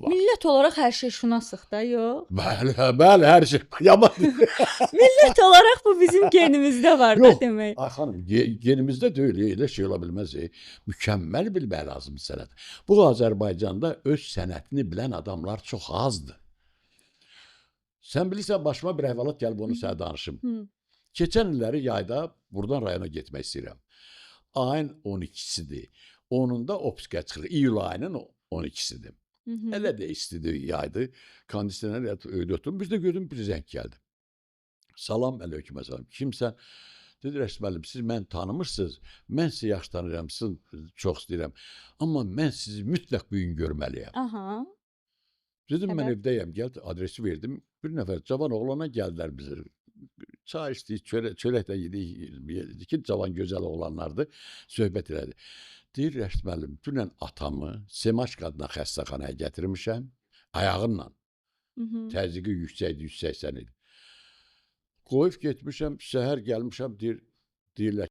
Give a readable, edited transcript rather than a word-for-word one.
Var. Millət olaraq hər şey şunasıq da, yox? Bəli, bəli, hər şey. Yaman. Millət olaraq bu bizim genimizdə var da Yox. demək. Ay xanım, genimizdə deyil, elə şey ola bilməz. Mükəmməl bilmək lazımdır sənət. Bu Azərbaycanda öz sənətini bilən adamlar çox azdır. Sən bilirsən, başıma bir əhvalat gəlib, onu sənə danışım. Hı. Keçən illəri yayda buradan rayona getmək istəyirəm. Ayın 12-sidir. 10-unda opiskə çıxırıq. İyul ayının 12-sidir. Hı -hı. Elə də istidir, yaydı. Kondisioner evdə oturdum. Bir də gördüm bir zəng gəldi. Salam aleyküm əssalam. Kimsən? Dedi Rəşid müəllim, siz məni tanımırsınız. Mən sizi yaxşı tanıyıram, sizi çox istəyirəm. Amma mən sizi mütləq bu gün görməliyəm. Aha. Dedim mən Səbəb? evdəyəm. Gəl, adresi verdim. Bir nəfər cavan oğlana gəldilər bizə. Çay içdik, çörək də yedik. İki cavan gözəl oğlanlardı. Söhbət elədi. Deyir Rəşid müəllim, dünən atamı Semaşka adına xəstəxanaya gətirmişəm. Ayağımla. Hı -hı. Təzyiqi yüksəkdi, 180 idi. Qoyub getmişəm, səhər gəlmişəm, deyirlər